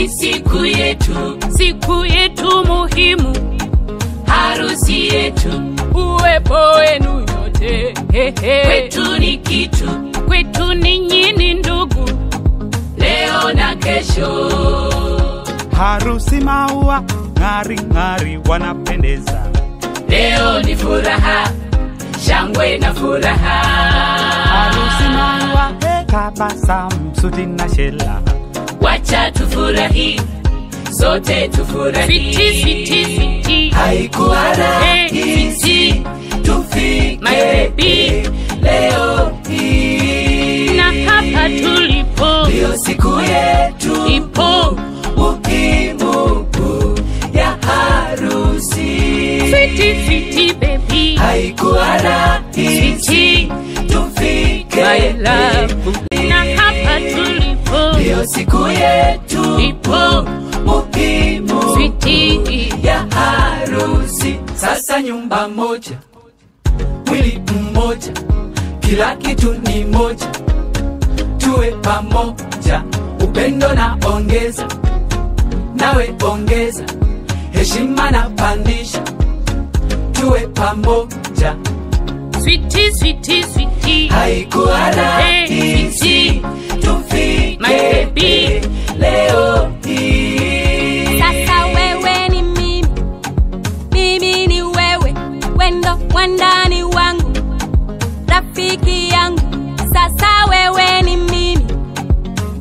Ni siku yetu muhimu, harusi yetu, uwepo wenu nyote. Kwetu ni kitu, kwetu ninyi ni ndugu, leo na kesho. Harusi maua, ng'ari ng'ari wanapendeza. Leo ni furaha, shangwe na furaha. Harusi maua, tabasamu, suti na shela. Wacha tufurahi, sote tufurahi. Sweetie, sweetie, sweetie. Haikuwa rahisi tufike leo hii, na hapa tulipo ndio siku yetu ipo muhimu ya harusi. Sweetie, sweetie baby. Haikuwa rahisi tufike my love, na hapa tulipo ndio siku yetu ipo muhimu sweetie ya harusi. Sasa nyumba moja, mwili mmoja, kila kitu ni moja, tuwe pamoja, upendo na ongeza, nawe ongeza, heshima na pandisha, tuwe pamoja. Sweetie, sweetie, sweetie. Haikuwa rahisi tufike leo hii. Sasa wewe ni mimi, mimi ni wewe, wendo wandani wangu, rafiki yangu. Sasa wewe ni mimi,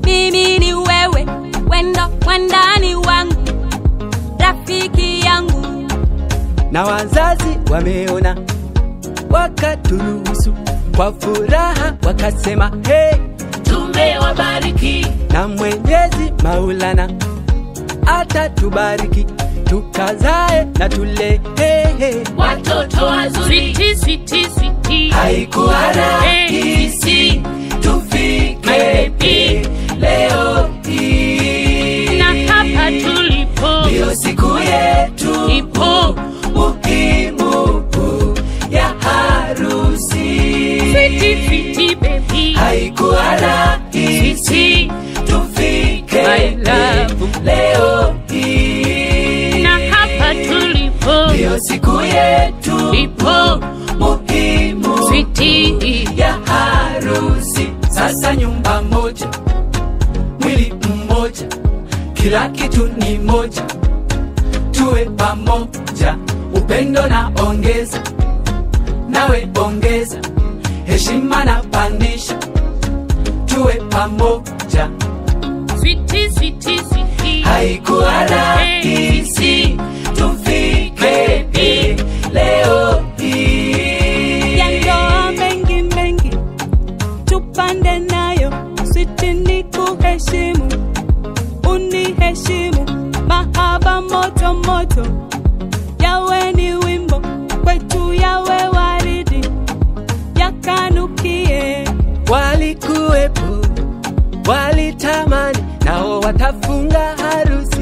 mimi ni wewe, wendo wandani wangu, rafiki yangu. Na wazazi wameona, wakaturuhusu kwa furaha, wakasema hey, tumewabariki. Na Mwenyezi Maulana atatubariki, tukazae na tule hey, hey, watoto wazuri. Sweetie, sweetie, sweetie. Haikuwa rahisi tufike leo hii, na hapa tulipo ndio siku yetu ipo muhimu ya harusi. Sweetie, sweetie baby. Haikuwa rahisi tufike leo hii, na hapa tulipo ndio siku yetu ipo muhimu sweetie ya harusi. Sasa nyumba moja, mwili mmoja, kila kitu ni moja, tuwe pamoja, upendo na ongeza, nawe ongeza, heshima na pandisha, tuwe pamoja. Sweetie, sweetie, sweetie. Haikuwa rahisi tufike leo hii. Ya ndoa mengi mengi tupande nayo, sweetie ni kuheshimu, uniheshimu, mahaba moto moto, yawe ni wimbo kwetu, yawe waridi yakanukie. Walikuwepo, walitamani, nao watafunga harusi.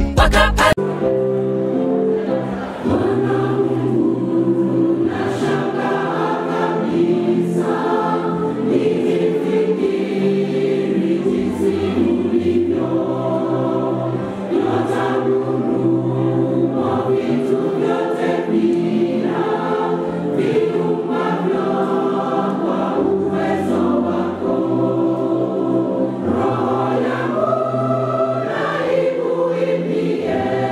Yeah.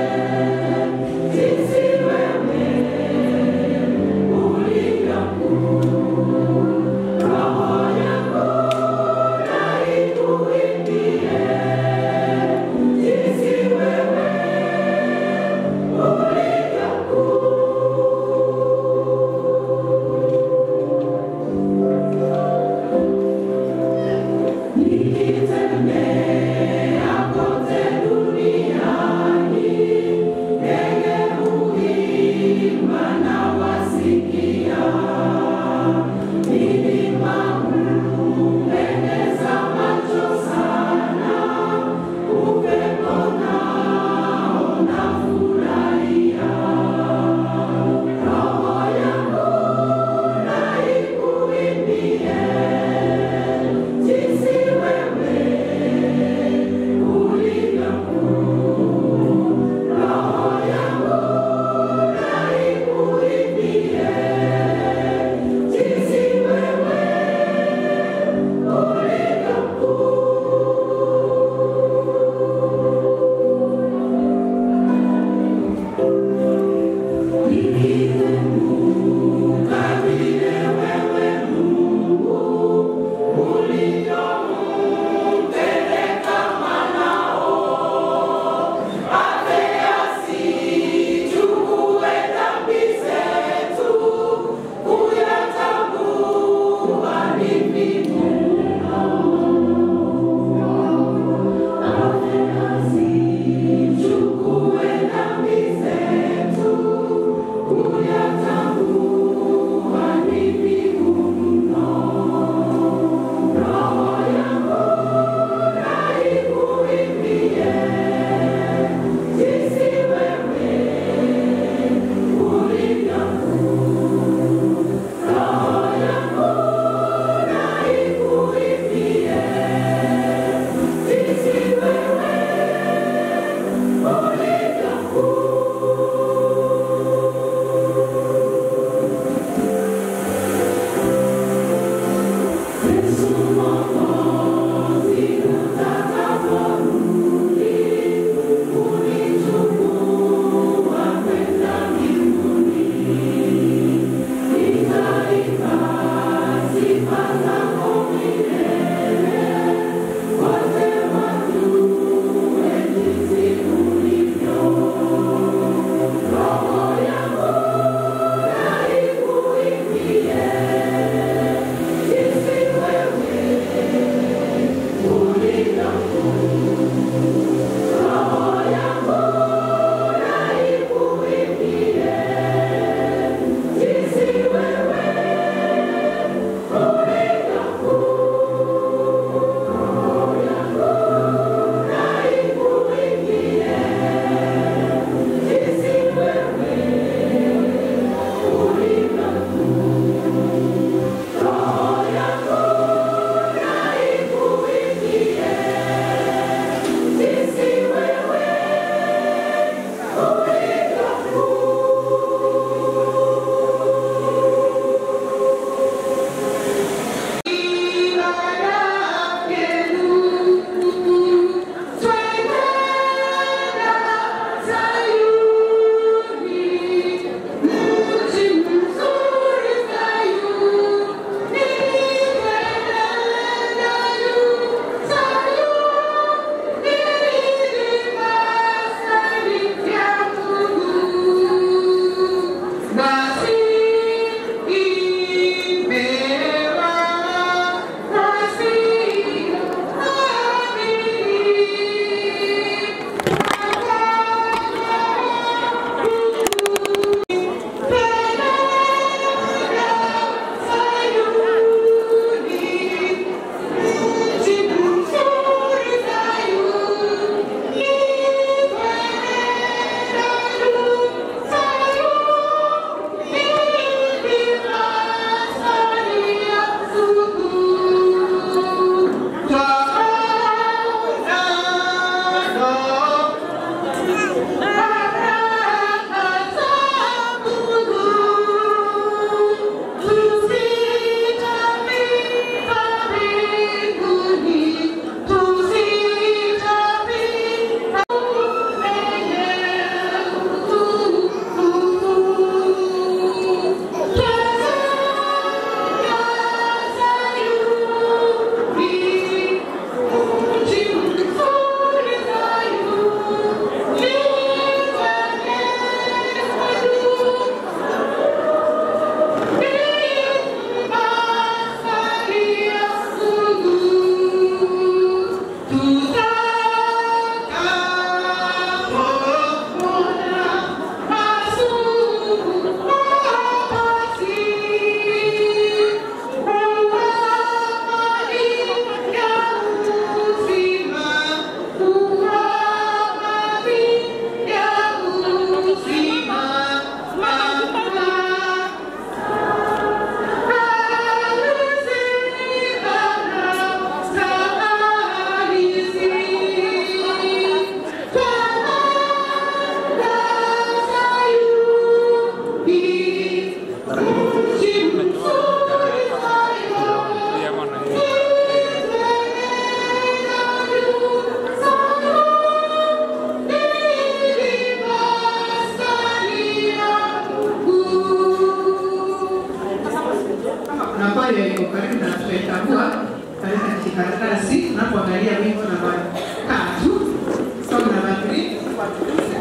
Itakuwa katika kikaratasi tunapoangalia wimbo namba 3, song namba 3, watulize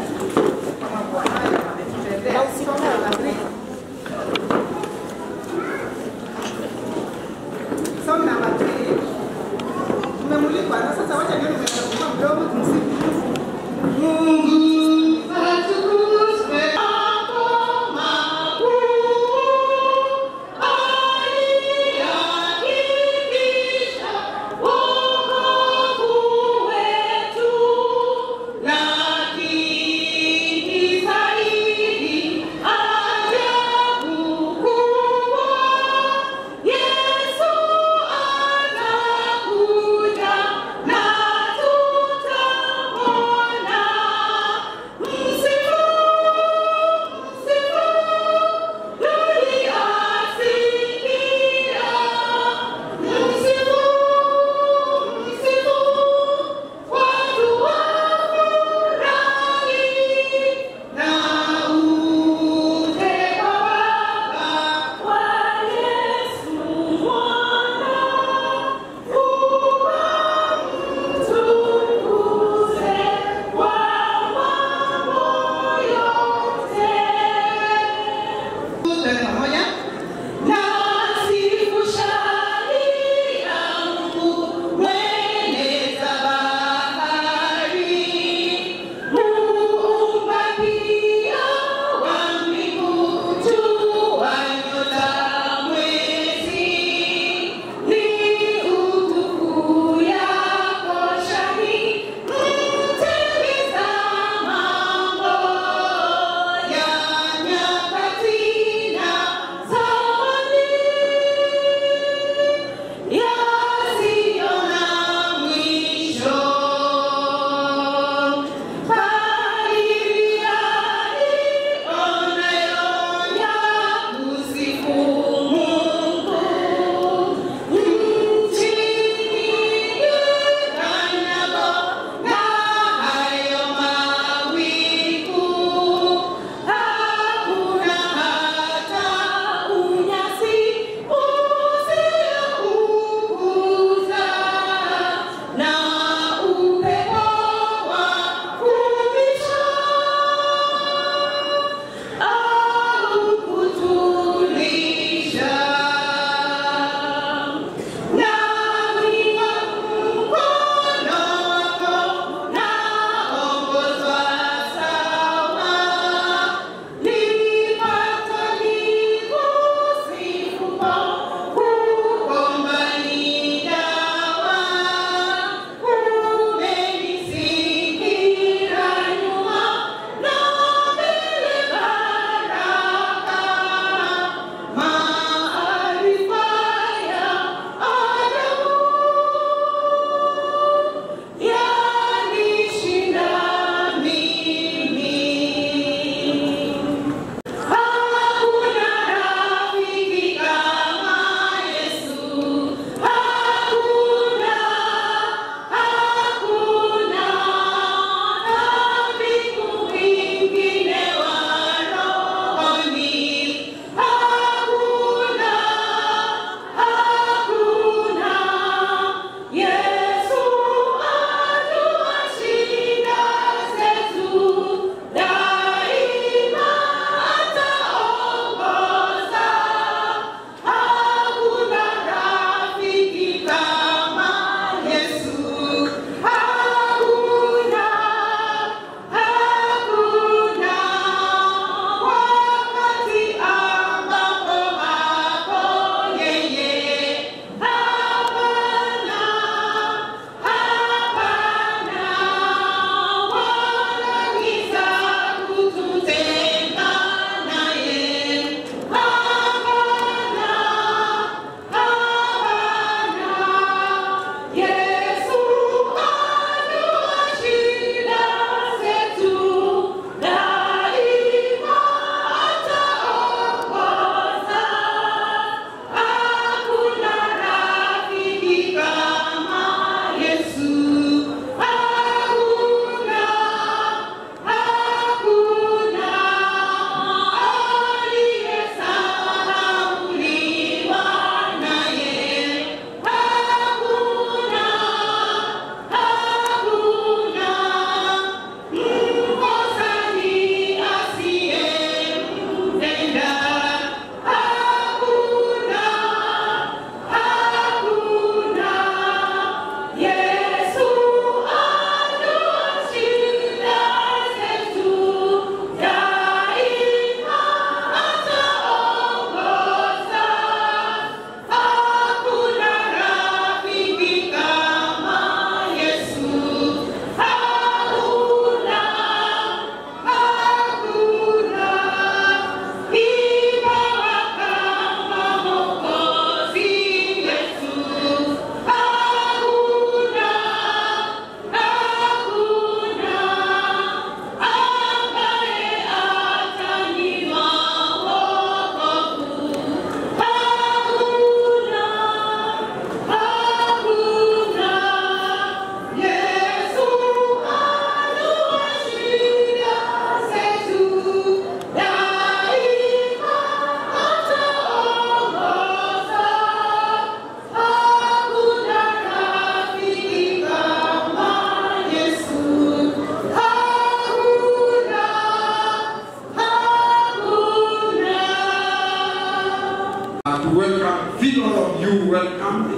kama Bwana ametutendea. Song namba 3. Song namba 3. Tumemulikwa na sasa, wacha nione mwenye mdomo tumsifu. Mungu atukuzwe. Yesu anakuja na tuta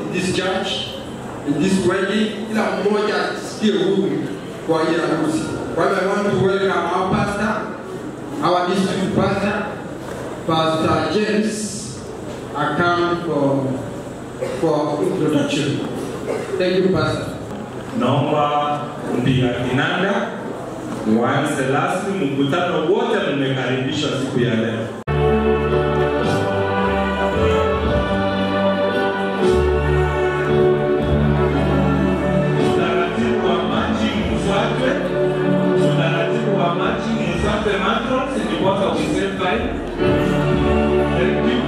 in this church, in this wedding. Kila mmoja ajisikie huru kwa hii harusi. Kwa hivyo I want to welcome our pastor, our district pastor, Pastor James, account for introduction. Thank you, Pastor. Naomba mpiga kinanda mwanze rasmi mkutano, wote mmekaribishwa siku ya leo. Utaratibu wa maji mfuatwe. Utaratibu wa maji mfuatwe, matrons, ndiposa we save time. Thank you.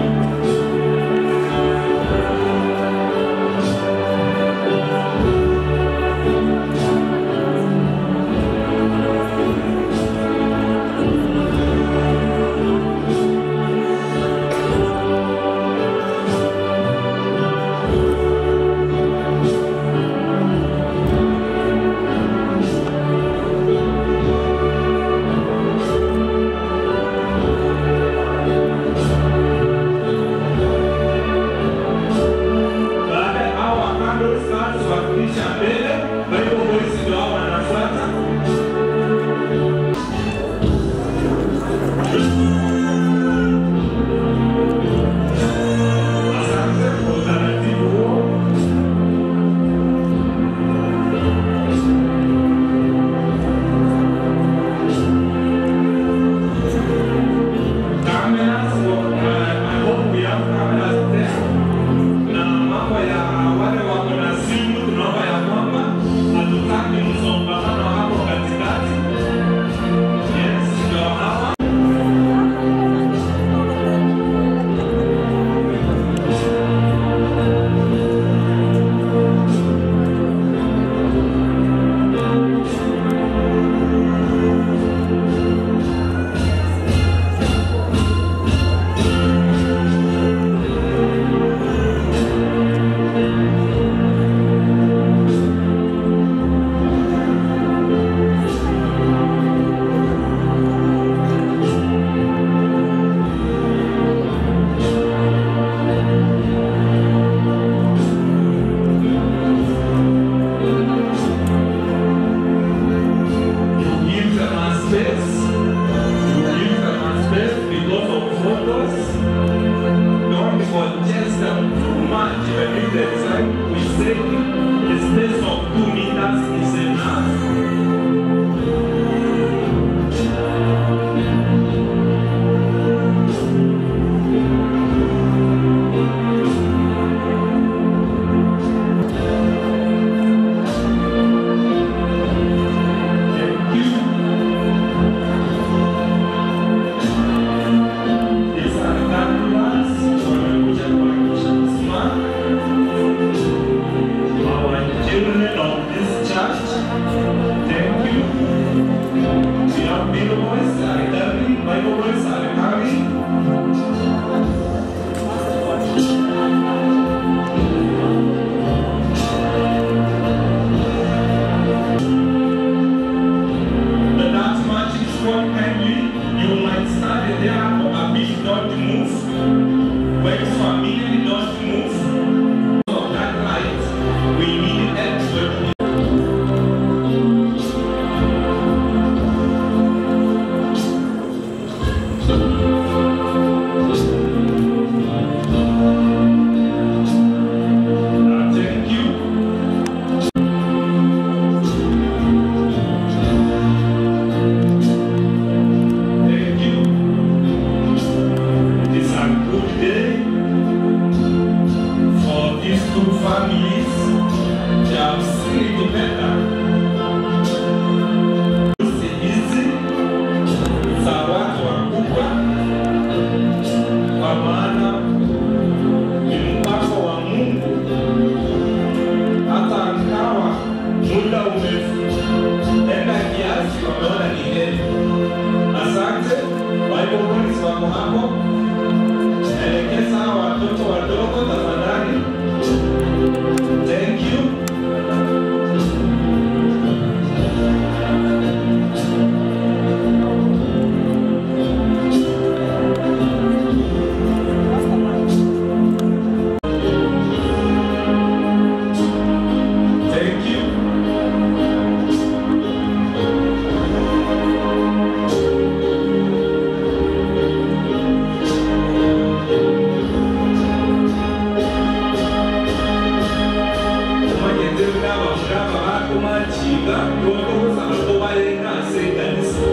Tuongoza tobalenda kanisa.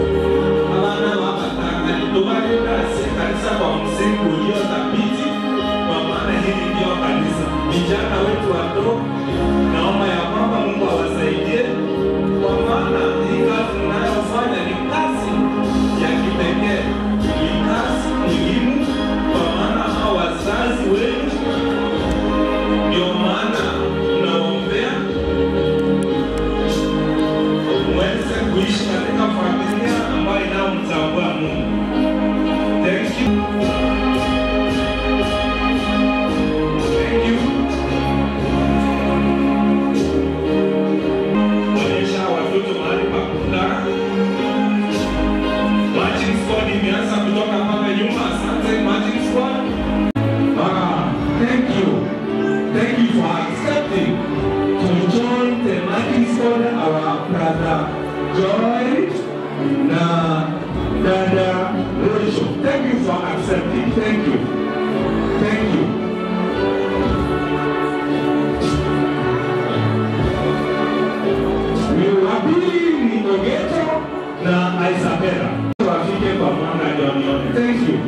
Abana babatanga tobalenda kanisa kwa msingi ulio thabiti, kwa maana hili ndio kanisa. Vijana wetu wadogo, naomba ya kwamba Mungu awasaidie, kwa maana hii kazi mnayofanya ni kazi ya kipekee, ni kazi muhimu, kwa maana hao wazazi wenu ndio maana naombea muweze kuishi katika familia ambayo inamtambua Mungu. Thank you. Thank you. Onyesha watoto mahali pa kukaa. Marching squad imeanza kutoka pale nyuma. Asante marching squad. Thank you. Thank you for accepting to join the marching squad, our brother Joy na dada Rachel. Thank you for accepting. Thank you. Thank you. Ni wapili ni Ogeto na Isabella. Wafike kwa mwana ndio nione. Thank you.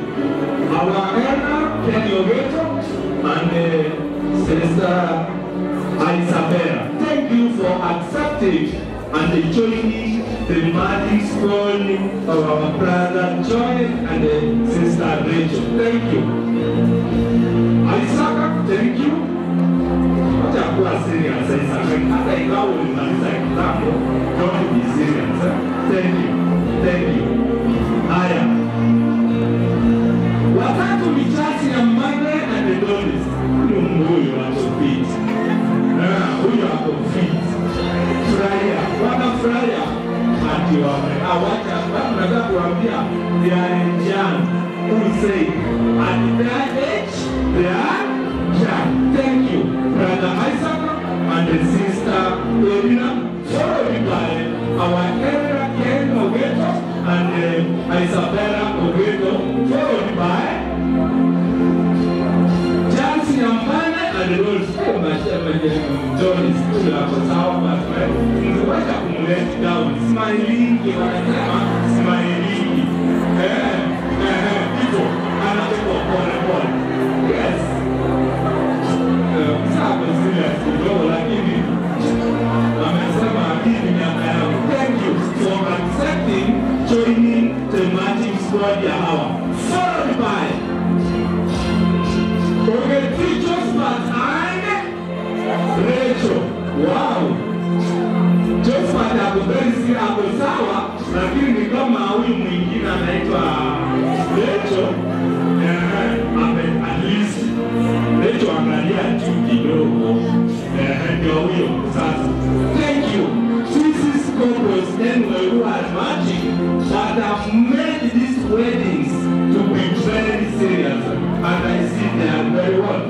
Our elder Kenny Ogeto and Sister Isabella. Thank you for accepting and joining the marching squad of our brother Joy and Sister Rachel. Thank you. Isaac, thank you. Wacha kuwa serious, Isaac. Hata ingawa ulimaliza kitambo, don't be serious. Thank you. Thank you. Haya. Watatu ni Chasi na Mane and the Donis. Huyu ako fit. Huyu ako fit. Furahia, wanafurahia. Ati wame, awacha, nataka kuambia, they are young. Who say, at their age, they are young. Thank you, Brother Isaac and the Sister Edina, followed by our elder Ken Ogeto and Isabella Ogeto, followed by Chelsea Nyambane and Rose. Johnny school hapo sawa basi. Msiwacha kumlet down. Smilingi wanasema smilingi. Hivyo anatoka pole pole. Yes. Sawa serious kidogo lakini wamesema hii ni miaka yao. Thank you for accepting joining the marching squad ya hawa. Followed by Ogeti Josephat and Rachel. Wow. Josephat ako very serious, ako sawa, lakini ni kama huyu mwingine anaitwa Rachel. At least Rachel angalia juu kidogo. Ndio huyo sasa. Thank you. This is couples anyway who are marching that have made these weddings to be very serious, and I see they are very well.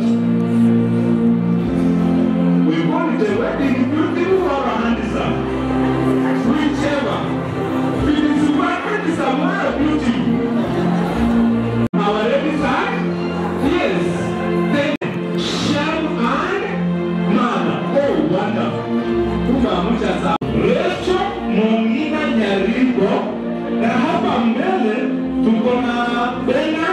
We want the wedding beautiful or handsome, whichever. It is handsome or beautiful. Our ladies are yes. Then Shem and Mama. Oh, wonderful. Kumamucha sa Rachel Mongina Nyaribo, na hapa mbele tuko na Bena.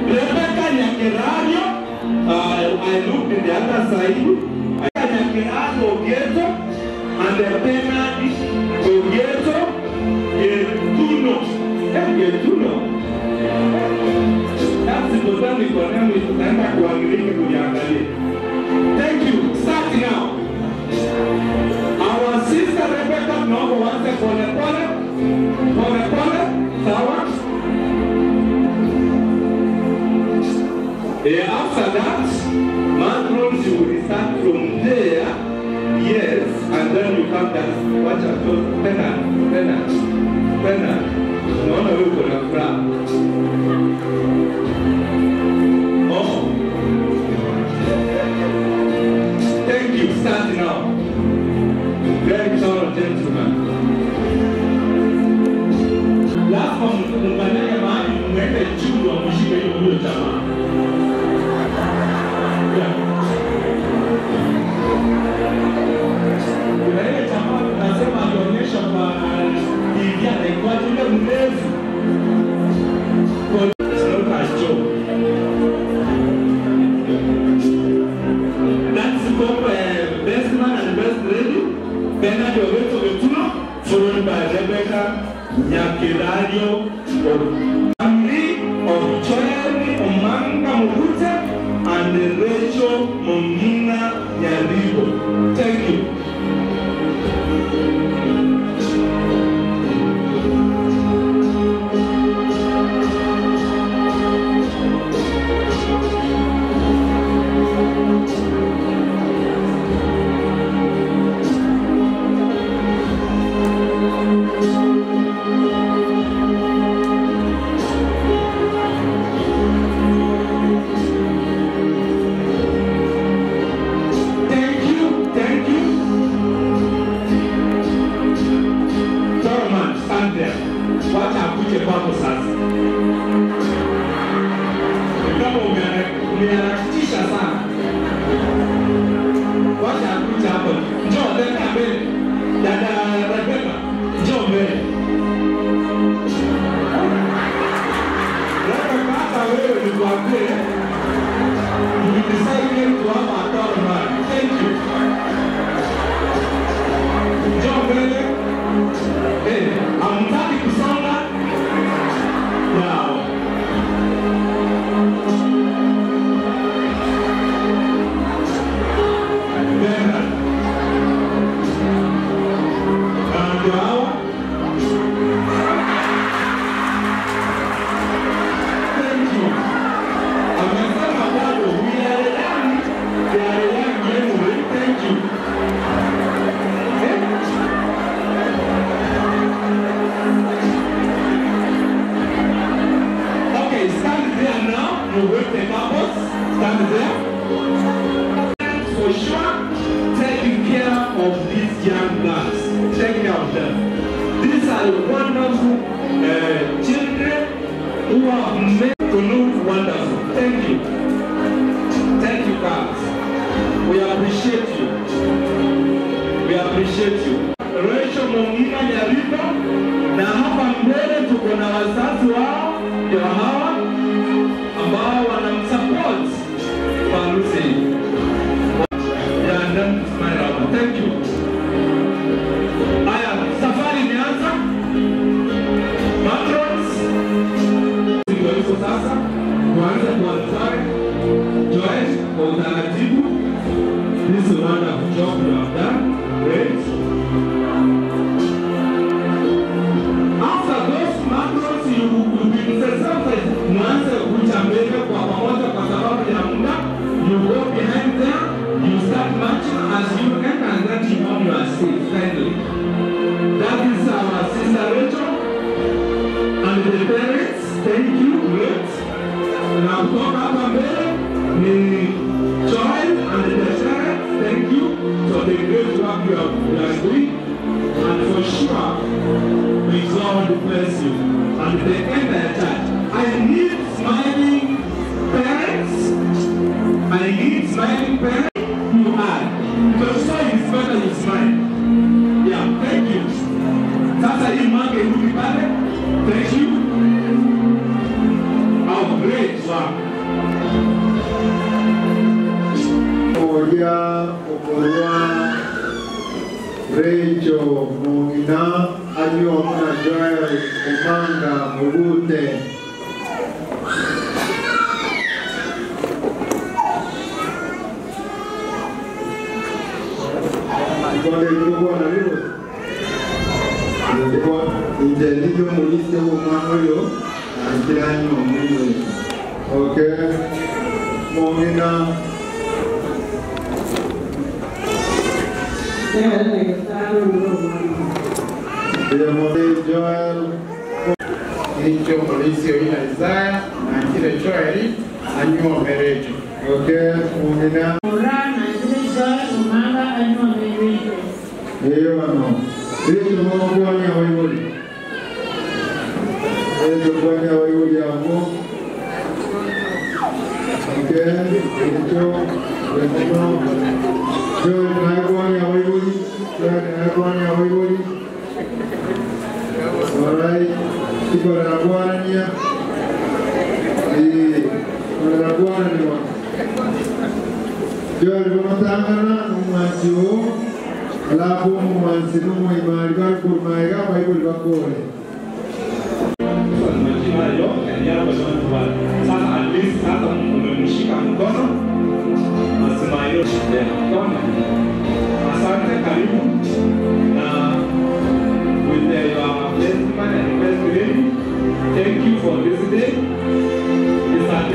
Rebecca Nyakerario. I looked in the other side. Nyakerario Ogeto and the Bena Ogeto Getuno. Getuno. That's the botanic name tutaenda kuangalia kuiangalia. Thank you. Start now. Our sister Rebecca, tunaomba uanze pole pole. Pole pole. Sawa? After that, matrons, you will start from there. Yes, and then you come down. Watch out. Pena, pena, pena. Naona wewe uko na furaha. Oh. Thank you. Start now. Very tall gentleman. Lazima mkanyage mahali mwende juu wa mshike huyo jamaa. Yeah. Kirario family of Joel Omanga Mugute and Rachel Mongina Nyaribo. Thank you.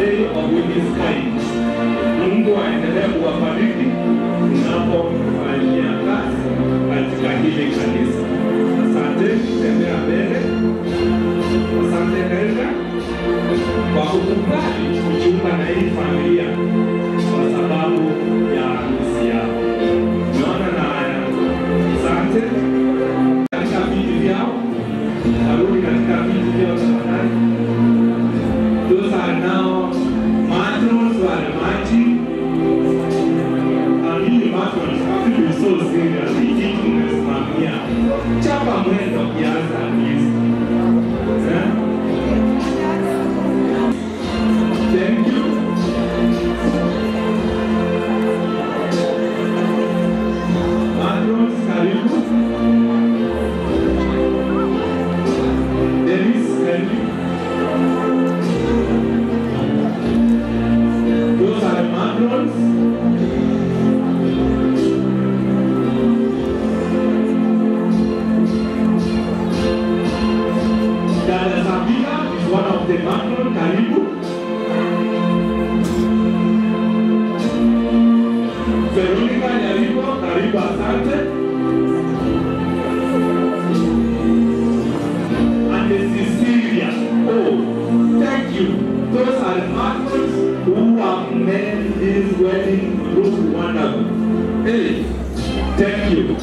day of his kind. Mungu aendelee kuwabariki mnapofanyia kazi katika hili kanisa. Asante, tembea mbele. Asante Elda kwa kukubali kujiunga na hii familia kwa sababu ya harusi yao. Naona na asante katika viti vyao, arudi katika viti vyao tafadhali. Those are now matrons who are marching. And really matrons have to be so serious. Hii kitu mmesimamia. Chapa mwendo kiasi at least. Thank you. Matrons, karibu. Dennis, thank you. Those are the matrons. Dada Sabina is one of the matrons. Karibu. Veronica Nyaribo, karibu, asante. And Cecilia, oh, thank you. Those are the matrons who have made this wedding look wonderful. Hey, thank you.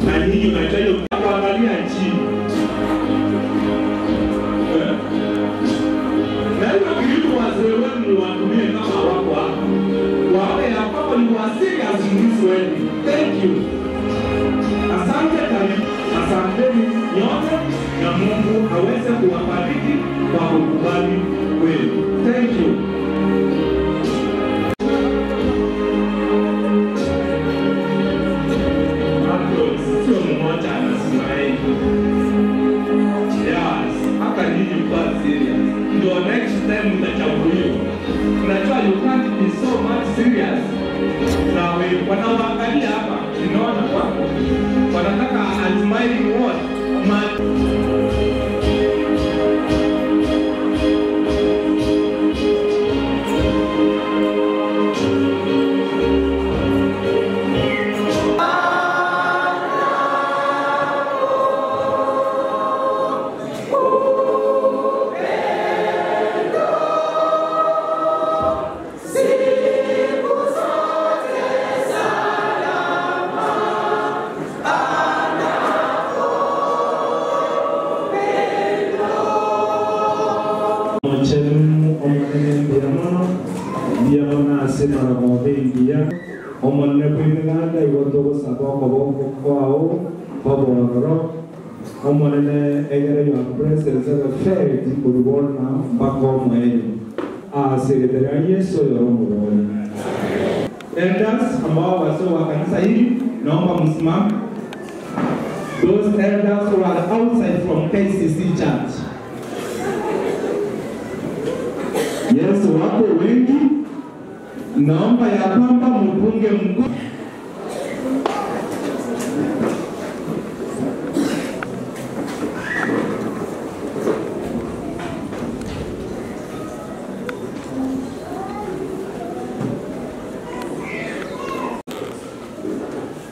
Na nyinyi unahitaji kuangalia chini. Na hiyo kitu wazee wenu watumie kama wako hapa. Waone ya kwamba ni wa serious in this wedding. Thank you. Asante karibu. Asanteni nyote na Mungu aweze kuwabariki kwa kukubali kwenu. Thank you. Sio mmoja anasimama. Yes, hata nyinyi mko serious. Ndio next time mtachaguliwa. Unajua you can't be so much serious. Na wewe wanaoangalia hapa, ninaona wako wanataka admiring what? Elders ambao wazee wa kanisa hili, naomba msimame. Those elders who are outside from KCC Church. Yes, wako wengi. Naomba ya kwamba mpunge mkono.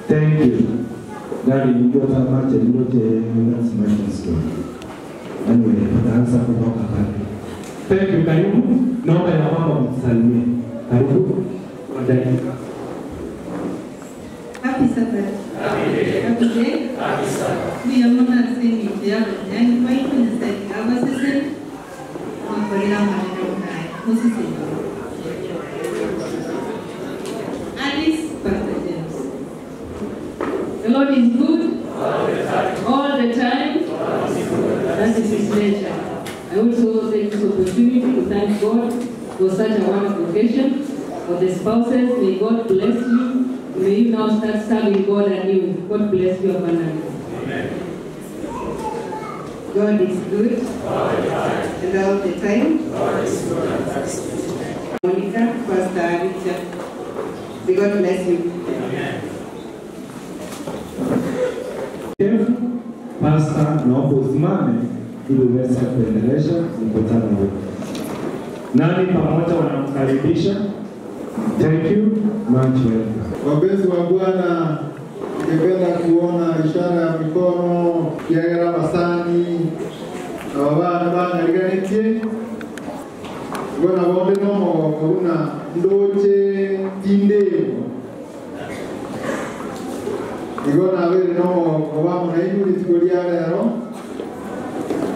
Thank you. Daddy, you got that much, you got that's my story. Anyway, tutaanza kutoka pale. Thank you, karibu. Naomba ya kwamba msalimie. Karibu. Dakika. Happy Sabbath. Happy day. Happy Sabbath. We are not saying it. And why can say our sister? Alice, Pastor James. The Lord is good all the time. That is his nature. I also take this opportunity to thank God for such a wonderful occasion. For the spouses, may God bless you. May you now start serving God anew. God bless you abundantly. Amen. God is good and all the time. God is good. Monica, Pastor Richard. May God bless you. Amen. Pastor, naomba usimame ili uweze kuendelesha mkutano huu. Nani pamoja wanamkaribisha? Thank you, much welcome. Wapenzi wa Bwana, ningependa kuona ishara ya mikono kiagera masani abana bangariganitie bona bombe nomo kuna ndoche tindemo igona abere nomo obamu na inyu rituko ria rero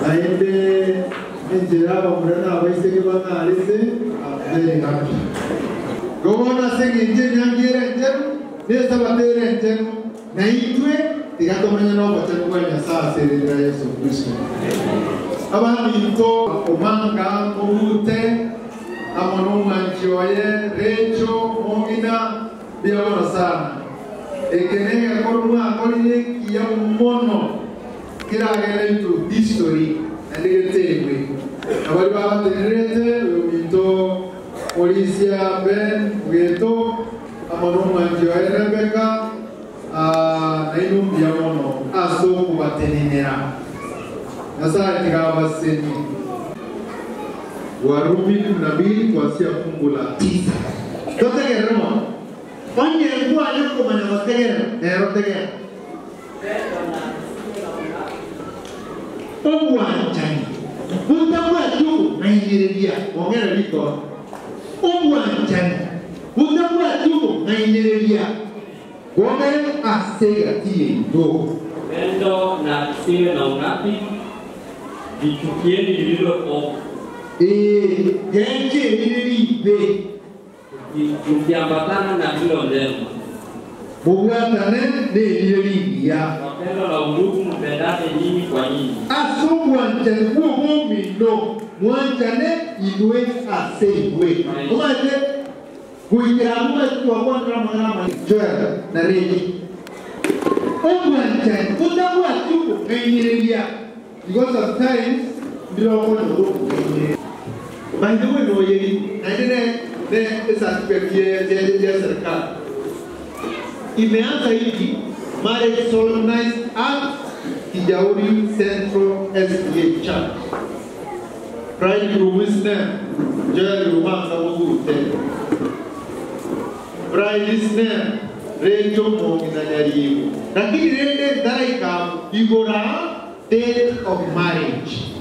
naende enjera abamurana abaiseke bang'arese very happy. Gobona sengi nyangira njeru nesa batere njeru na itwe tigatomenya no bachenu kwa Nyasaye serera Yesu Kristo. Abantu omanga omute amono mwanjioye recho mongina biabona sana. Ekenega korwa akorire kia mono kiragera into history andigetegwe. Abari babatererete ominto Polisia Ben Geto amono mwanjioye Rebecca na mono aso kubatenenera. Nyasaye tikabaseni. Warumi 12 kuanzia fungu la 9. Totegeremo. Onye ngwa yuko manyagotegera, ero tegera. Obwanjani. Butabwa tu na inyereria, ongera liko. Obwanjani. Butabwa tu na inyereria. Gome asega tie do. Pendo na siwe na unafiki, vichukieni lililo ovu. Genje lililo mkiambatana na lililo njema. Muambatane na lililo njema. Kwa pendo la undugu mpendane nyinyi kwa nyinyi. Asubwanjani huo mwanjane inwe asewe. Umaje kuikiramua kwa kwa mwana Joel na Regi. Omwanjani utakuwa tu ngeirelia. Because sometimes ndio kwa ndio. By the way no yeri na nene ne esa ya serikali. Imeanza hivi marriage solemnized at Kijauri Central SDA Church. Bridegroom name Joel Umanga Mugute. Bride's name Rachel Mongina Nyarimu. Lakini rende daraika igora date of marriage.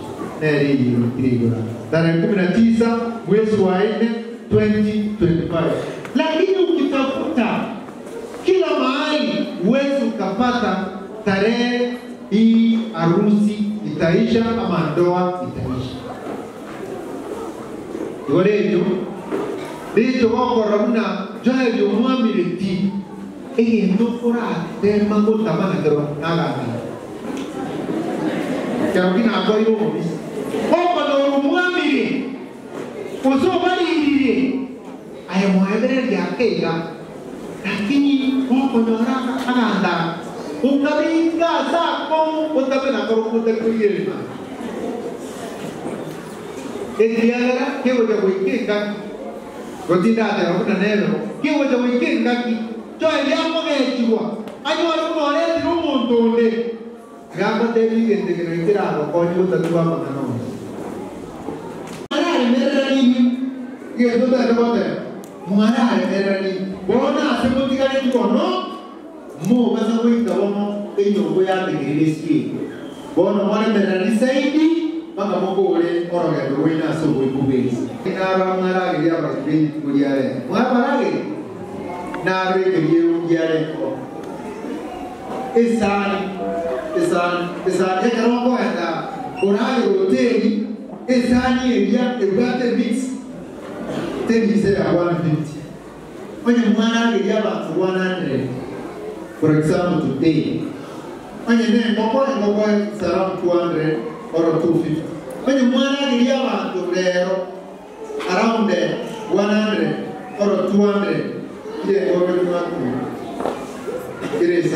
Neri igora. Tarehe 19 mwezi wa 4 2025. Lakini ukitafuta kila mahali huwezi ukapata tarehe hii harusi itaisha ama ndoa itaisha. Igorejo rito gokorora Joel omwamireti egento oratema gotamana kero nagana kero kinakorire omobisi okonora omwamire gose obaririre aye mwaebereria akeiga lakini okonyora aganda ukabinga sako otabe nakoro otakuirema ekiagera kegocha goika gotinda atera buna nero kegocha goika engaki Joel yamogechigwa anyore buna oretire omonto onde gagotebi egento kero keragokonya gotatu amang'ana onsi mwararemererani egento totagete goteba mwararemererani bono ase motigareti bono mobasa goika bono enyomba yategerire esiego bono mwaremererani zaidi mpaka mokore orogendo rwaino ase oboikubesi naro mwarageria abakibeni kuriare mwabarageri naro ekerie ungiareko esani esani esani ekero okoenda oragera hoteli esani eria ebwate mix tenise ya 150 onye mwarageria abantu 100 for example today onye ne engoko engoko is around 200 or 250 onye mwarageria abantu rero around 100 or 200 ile engoko it is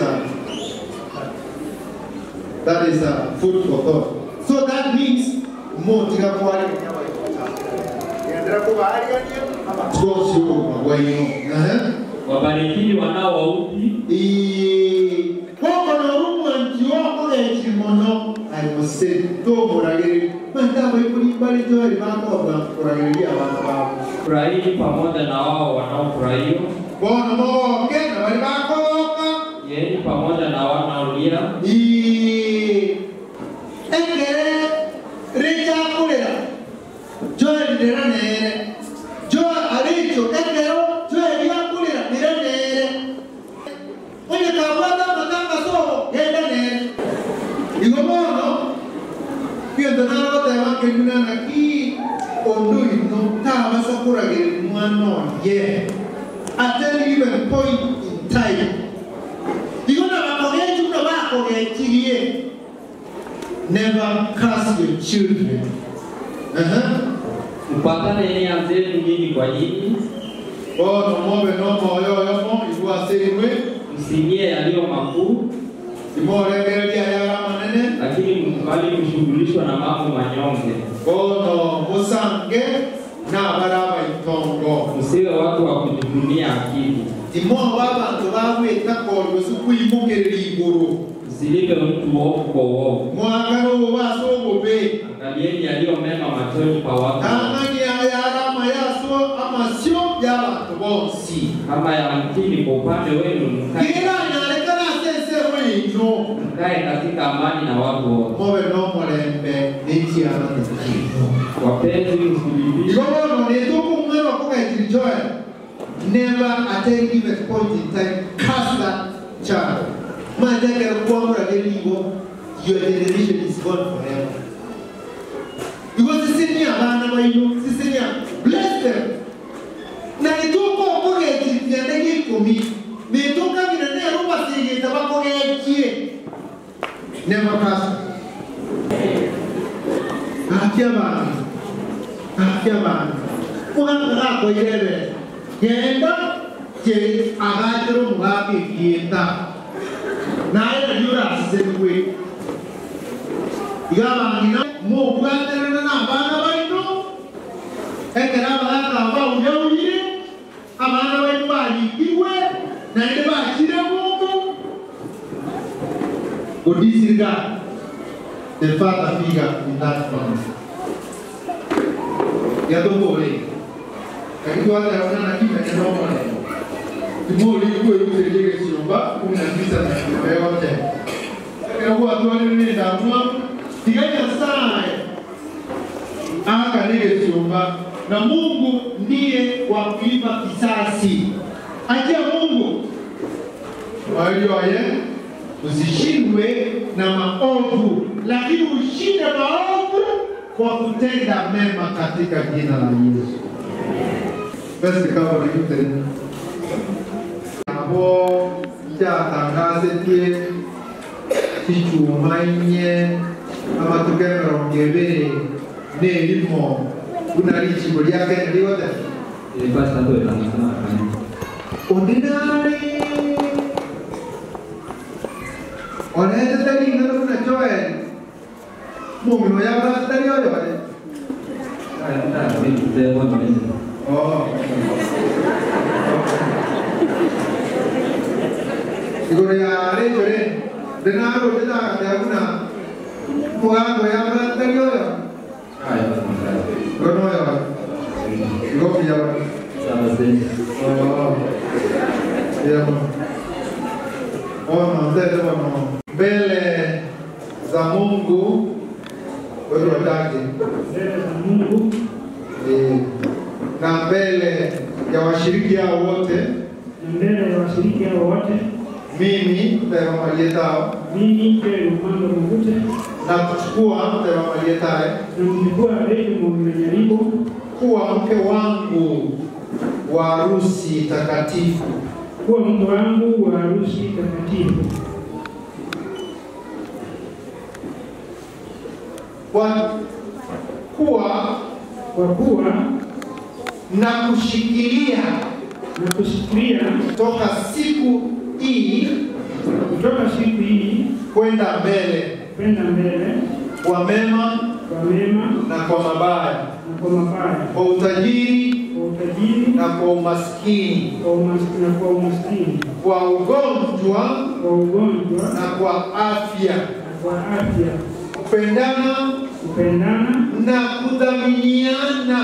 that is a food for thought. So that means more wabarikini wanaowaudhi koko na rumwanchi wako echimono I must say to moragere Mandaba ikulimbali Joeli bakobwa kuragiria abana babo. Furahini pamoja na wao wanaofurahia. Bono moke na bali bakoboka. Yeni pamoja na wanaolia. Engere richakulira Joeli niranere Joel aricho engero Joeli akulira niranere onye kabwata matanga sobo genda nere igo mono piento naro te va que ki ondu ino ta basakura ge mwana ye at any given point in time igo na bakogechi no bakogechirie. Never curse your children. Mpatane nia zenu nyinyi kwa nyinyi. Bono mobe no moyo yomo iguasirwe. Msinie yaliyo makuu. Simoregereria yara manene. Lakini mkubali kushughulishwa na mambo manyonge. Bono musange na baraba itongo. Msiwe watu wa kujivunia akili. Timo wabantu babweta korwo kuimukerera iguru. Msilipe mtu uovu kwa uovu. Mwakaro wasogobe. Angalieni yaliyo mema machoni pa watu. Tangani ya yaso amasio ya bantu bonsi. Kama yamkini kwa upande wenu mkae. Kila nalekana sese wino. Mkae katika amani na watu wote. Mobe no mulembe nchi ya bantu. Wapenzi msilipishe. Igono ni tuku mwana kuka itijoe. Never at any given point in time curse that child. Your generation is gone forever. Because bless them. Na nituko okogechi ya ikumi. Nituka minene ruba sige tabakogechi. Never curse. Akia bana. Akia bana. Muganga ko irebe. Yenda je agatero mugabe yenda. Naye najura asisemwe. Igaba ngina mo bwaterana na abana baino. Ekera abana ba uyauyire abana baino balikiwe na ende bakire Mungu. Godisirga the father figure in that family. Yatobole. Akiwa na kimya ndio. Timoli kuwe yutere siomba 19 na yote. Kwa tuone nini ndamwa tiganya sana. Aka nige siomba na Mungu ndiye wa kulipa kisasi. Achia Mungu. Walio aye usishindwe na maovu, lakini ushinde maovu kwa kutenda mema katika jina la Yesu. Basi kama ulivyo abo cyatangazetie kichumanye amatuke 2 nerimo unarichibo lyake nliwote ordinary onete tari ngano kuna Joel mumino ya tari oyo ale oh igoro ya recho re denaro de alguna mugango ya tari oyo gono ya gopi ya oh ya oh no mbele za Mungu wewe wataki mbele za Mungu na mbele ya washiriki hao wote na mbele ya washiriki hao wote mimi Taiwa mimi Taiwa Mugute na kuchukua Taiwa Malietae na kuchukua Rachel Mwenyaribo kuwa mke wangu wa harusi takatifu kuwa mke wangu wa harusi takatifu kwa kuwa na kushikilia toka siku hii kwenda mbele kwa mema na kwa mabaya kwa utajiri na kwa umaskini kwa ugonjwa na kwa afya kupendana Na kudhaminiana.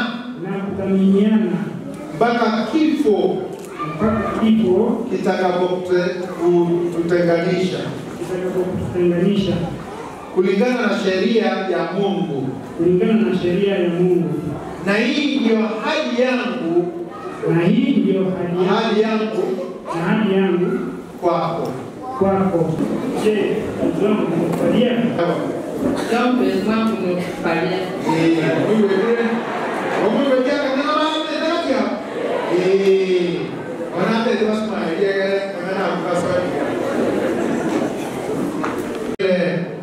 Mpaka kifo. Kitakapokutenganisha. Kulingana na sheria ya Mungu. Na hii ndio hadi yangu. Kwako. Je, mpenzi wangu umekubalia? Mpenzi wangu umekubalia.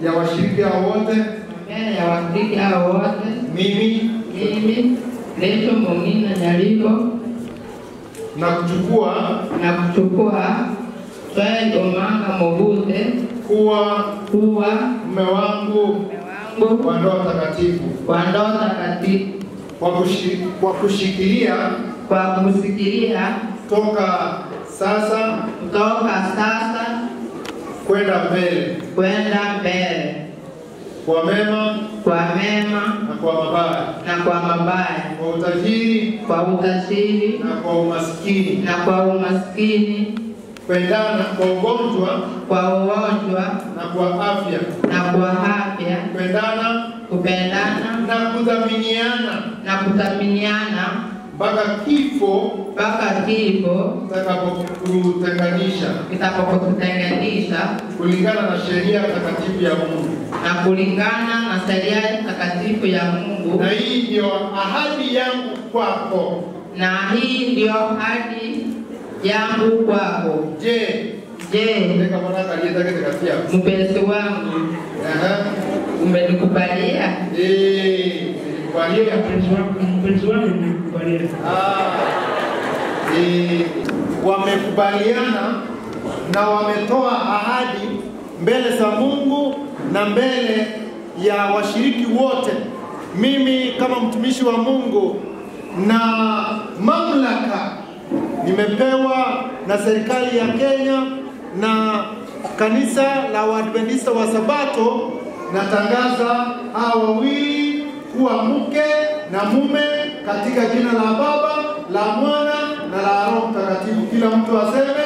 Ya washiriki hao wote. Mbele ya washiriki hao wote. Mimi Rachel Mongina Nyaribo na kuchukua Joel Omanga Mogute kuwa mume wangu wa ndoa takatifu. Kwa kushikilia toka sasa kwenda mbele kwa mema na kwa mabaya, kwa utajiri na kwa umaskini, pendana kwa ugonjwa na kwa afya, kupendana na kudhaminiana mpaka kifo kitakapokutenganisha kulingana na sheria takatifu ya Mungu. Na hii ndio ahadi yangu kwako. Je, mpenzi wangu umenikubalia? Mpenzi wangu umekubalia. Wamekubaliana na wametoa ahadi mbele za Mungu na mbele ya washiriki wote. Mimi kama mtumishi wa Mungu na mamlaka nimepewa na serikali ya Kenya na kanisa la Waadventista wa Sabato, natangaza hawa wawili kuwa mke na mume katika jina la Baba, la Mwana na la Roho Mtakatifu. Kila mtu aseme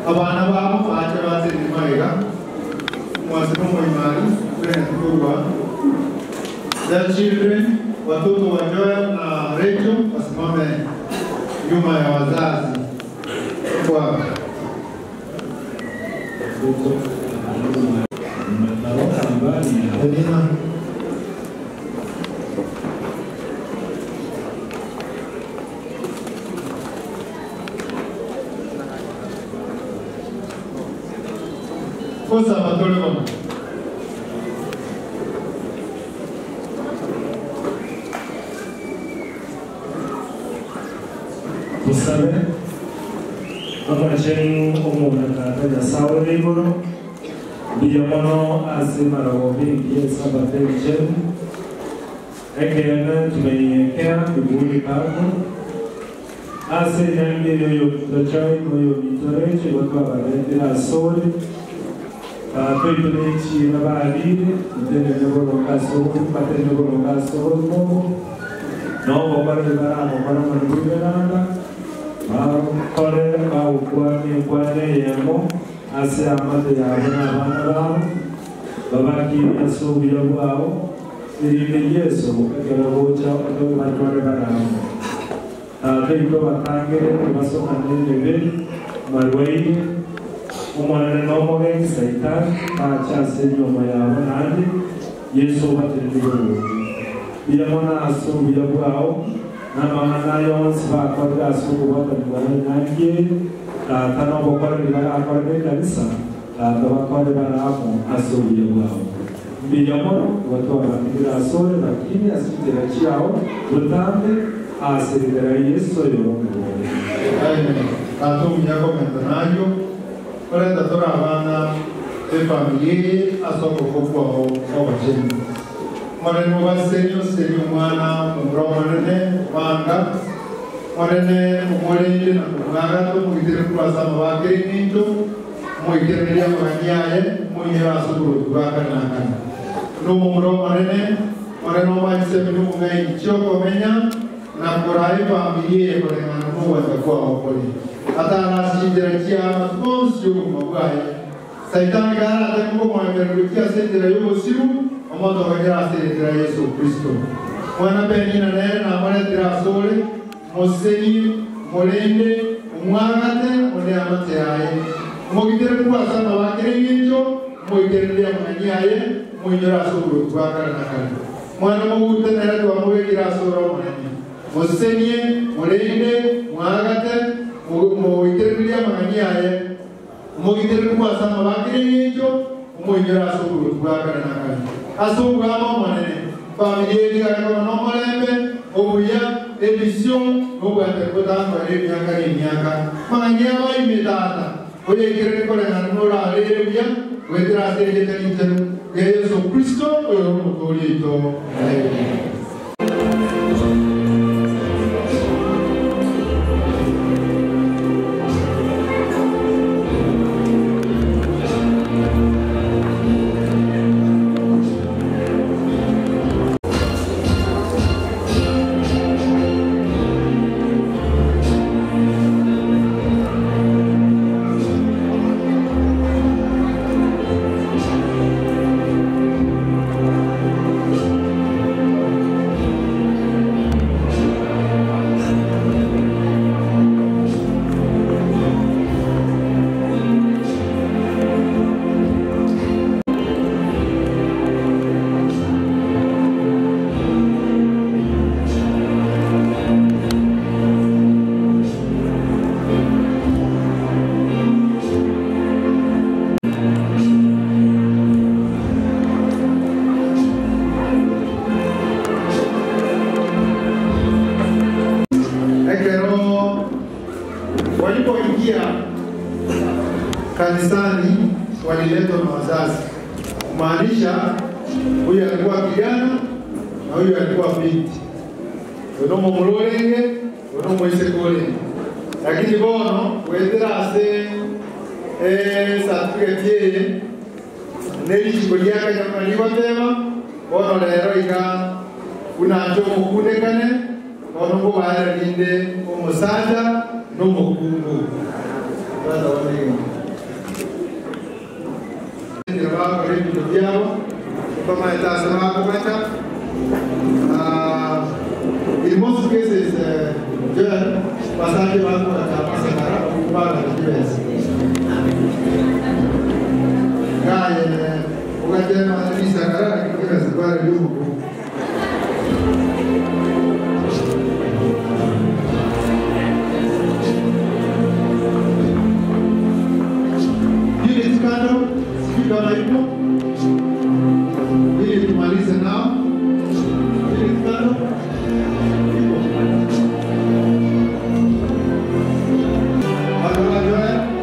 abana babo bache baze mwasemo imari kwa the children, watoto wa Joel na Rachel wasimame nyuma ya wazazi kwa Elena. Kosa batole mama. Tusabe abarasheni omwana ya sawe liboro biyamono azimara wobi yesaba tejen ekena tumenyekea kiburi pako ase nyambiro yo tochai moyo mitoreche watu abarendera sore Twetunechi babalire tene nyogoro kaso pate nyogoro kaso mo no bokore bara bokore mo kore ba ukwane yemo ase amate ya bana bana babaki aso biyabo iri Yesu kera bocha oto batware bara tweto batangere basokane nebe marwaire umwana no moge saitan pacha senyo maya nandi Yesu batende biyamona aso biyabo na mama yo sba kwa aso bata nangi tano bokore bila akore kanisa tano bokore bara hapo aso biyabo biyamona watu wa aso lakini asitera chiao butambe asirera Yesu yo. Amen. Tato miyako mentenayo Orenda tora abana efamilie asoko kokwa obacheni. Mareno basenyo senyo mwana mumromanene manga marene umorende na kumanga to mugitere kurasa mabake ninto muikereria manyaye munyera asukuru tukaka nakana. Numumro manene maneno maisemi numungai choko menya na kurai familia kulingana nuweza kwa wakoli hata anashindirachia makonsi mabwaye saitani gara atengo mwamerukia sendira yosiu omoto kagera sendira Yesu Kristo mwana penina nene na mwana sole moseni molende umwagate one amate aye mogitere kuasa na wakere nginjo moitere mwanyi aye moinyora solo kwakara na kale mwana mugute nere wa mubekira solo mwanyi mosenie molende mwagate moitere mwanyi aye mogitere kuasa na wakere nginjo moinyora solo kwakara na kale aso bwama mwanene familia yetu no molembe obuya edition n'obwate kutangwa emyaka n'emyaka manya bayimitata oyekere kolengana n'olaleluya wetera aserekete n'intero ya Yesu Kristo oyo omukolito. Amen. Kanisani waliletwa na wazazi, kumaanisha huyu alikuwa kijana na huyu alikuwa binti, unomo mulolenge unomo isekolenge, lakini bono wetera ase certificate yeye nelichikoliaka nyamanigotema bono lero iga unacho mukundekane bono ngobara linde omusaja n'omukungu. Sasa wanengi in most cases, ili tumalize nao. Ili kando ipo. Watu wajue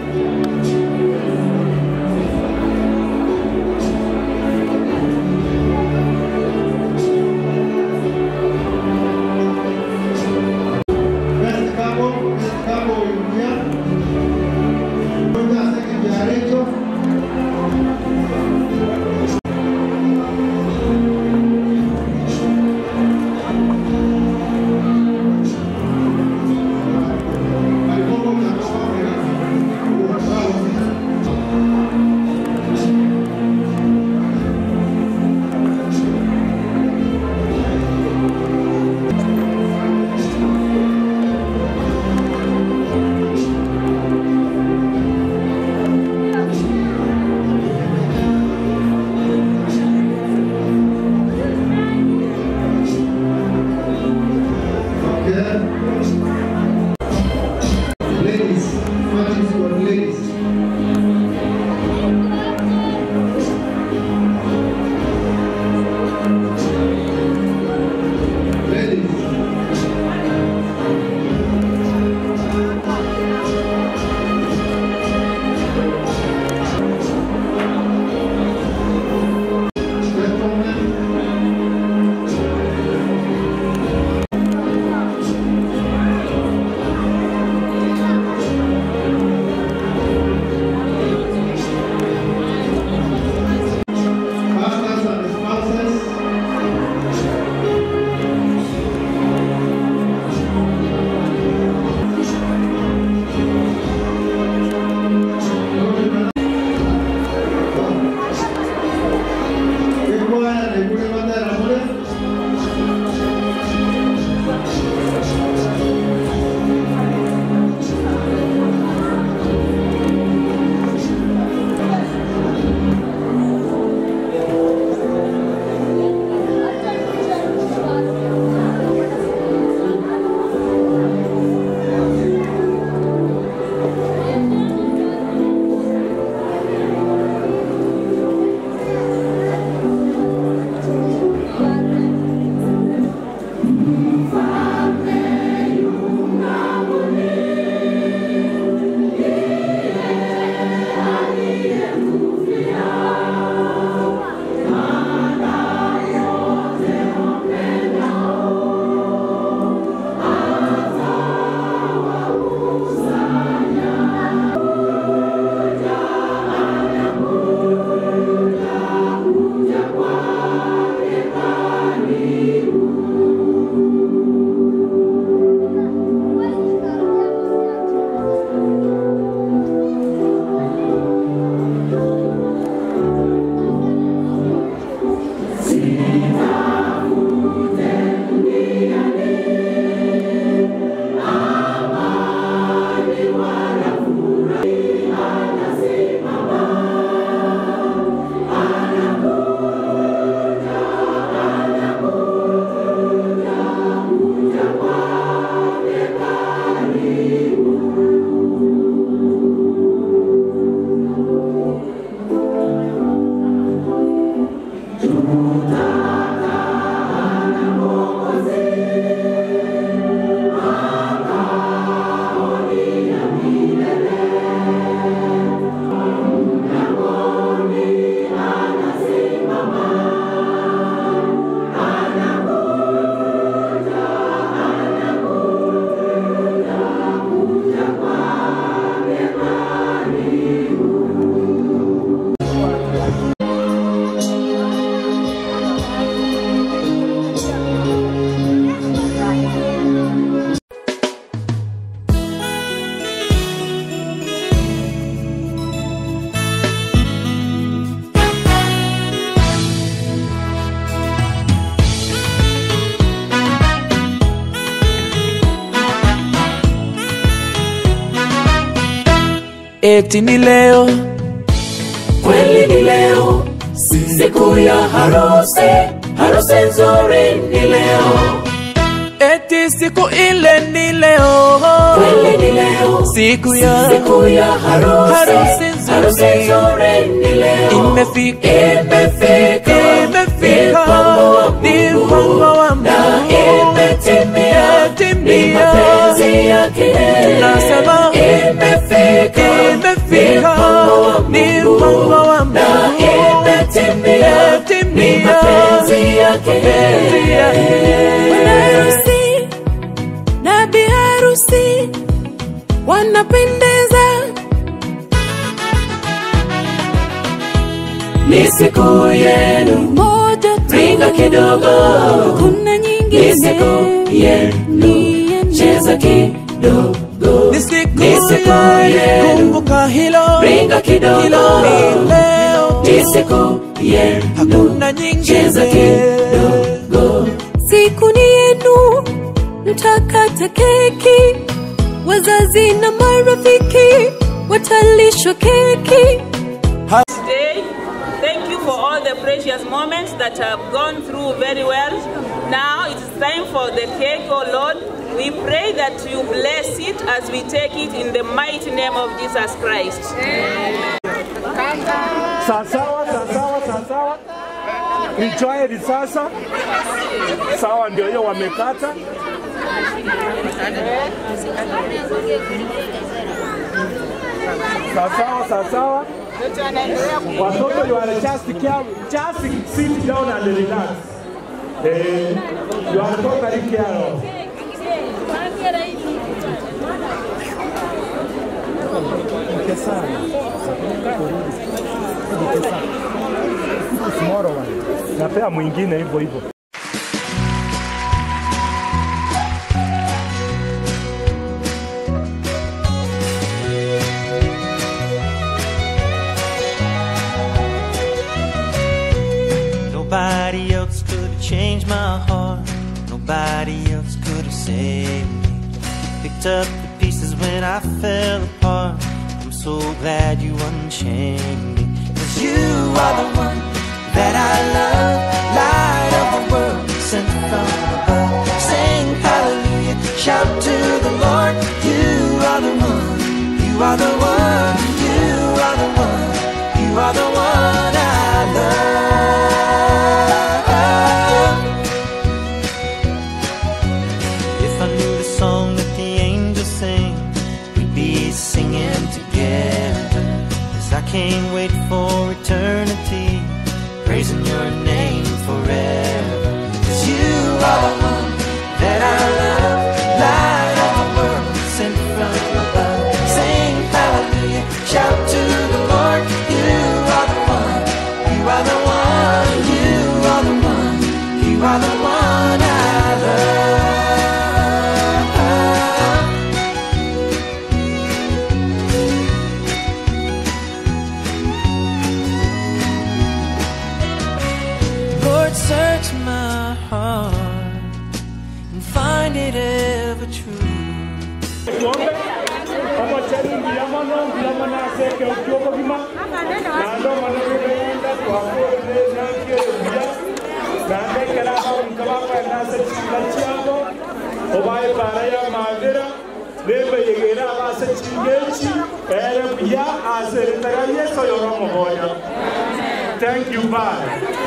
Eti ni leo, kweli ni leo, siku ya harusi, harusi nzuri ni leo. Eti siku ile ni leo, kweli ni leo, siku ya harusi, harusi nzuri ni leo. Imefika, imefika, imefika, ni mpango wa Mungu na imetimia, ni mapenzi yake. Tunasema imefika, imefika, ni mpango wa Mungu na imetimia, ni mapenzi yake. Bwana harusi na bi harusi wanapendeza. Ni siku yenu moja tu, ringa kidogo, kuna nyingine. Ni siku yenu, cheza kidogo. Ni siku yenu, kumbuka hilo, ringa kidogo, hilo ni leo. Ni siku yenu, hakuna nyingine, cheza kidogo. Siku ni yenu, mtakata keki, wazazi na marafiki watalishwa keki. Today, thank you for all the precious moments that have gone through very well. Now it is time for the cake, oh Lord. We pray that you bless it as we take it in the mighty name of Jesus Christ. Sawa, sawa, sawa. Enjoy it sasa. Sawa, ndio hiyo wamekata. Sawa, sawa. Watoto, you are just just sit down and relax. You are totally care of. Napea mwingine hivyo hivyo. Nobody else could have changed my heart. Nobody else could have saved me. Picked up the pieces when I fell apart. I'm so glad you unchained me. 'Cause you are the one that I love, light of the world, sent from above. Sing hallelujah, shout to the Lord. You are the one, you are the one, you are the one, you are the one I love. If I knew the song that the angels sing, we'd be singing together. 'Cause I can't wait for eternity, praising your name forever. 'Cause you are the one that I love, light of the world, sent from above. Sing hallelujah, shout to the Lord. You are the one, you are the one, you are the one, you are the one I love. Lord, search my heart and find it ever true. Thank you, bye.